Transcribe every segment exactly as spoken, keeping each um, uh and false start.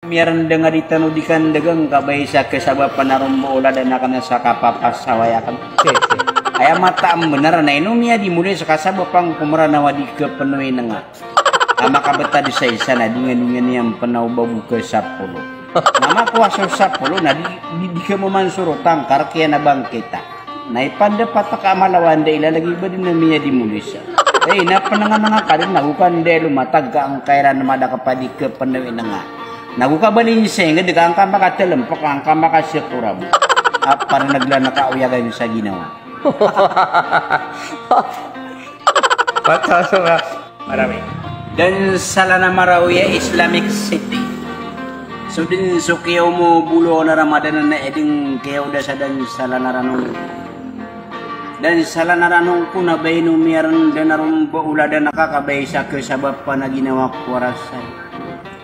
Miyarenda nga di tano di kandagang ka ba isa kesabapan a rombo o ladan aken sa kapapasaway aken. Aya mataan benar na ino miyadi moli sa kasabapan ko Meranaw a di kepeno inenga. A makabetad sa isa na di ngan, di ngan iyan penaw bago ke sapolo. Na makowa so sapolo na di, di, di kemaman so rotang ka rekiyan a bangkita. Na ipandapat ka a malawan da ilalagi ba di na miyadi moli sa. Eh, na penengan nga ka di na go ka ndelo matag ka angkairan mada ka pa di kepeno inenga. Na go ka bali senged ka angka makatelempak angka makasekoram. Apa na nagla na ka oyagan sa ginawa. Pataso nga. Marawi. Den Salan a Marawi a Islamic City. So den so kiyaw mo bolo na Ramadan na eden kiyaw da sa den Salan a Ranong. Den Salan a Ranong ko na ba ino miyarenda na rombo o ladan aka ka ba isa kesabapan a ginawa ko warasay.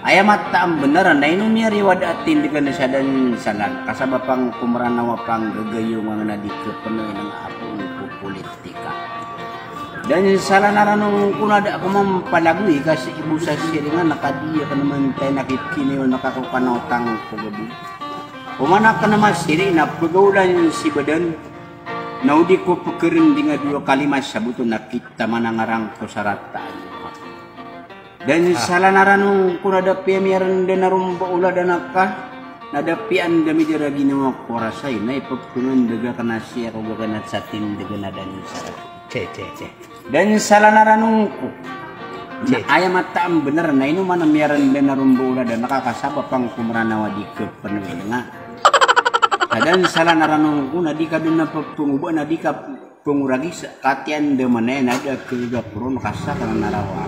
Aya mataan benar na ino miyariwad a tindegen sa den Salan kasabapan ko Meranaw a panggagayo nga na di kepeno inenga a poon ko politika. Den Salan a Ranong ko na da ko mampalagoy ka si ibo sa siringan na ka di aken mentay na kikiniyo na ka ko kanaw tang ko gabi. Oman aken masiri na pegaolan si badan na o di ko pekerending a dowa kalima sa boto na kita manangarang ko sarataan. Den Salan a Ranong ko na da piya miyarenda na rombo o ladan aka na da piya anda midara ginawa ko warasay na ipepengendeg aken a siya ko gaganat sa tindegen a den Salan. Den Salan a Ranong ko. Na aya mataan benar na ino man a miyarenda na rombo o ladan aka kasabapan ko Meranaw a di kepeno inenga. Sa den Salan a Ranong ko na di ka den a pepengoba na di ka pengoragisa, katiyan da manaya na da kegaporon kasa ka na narawa.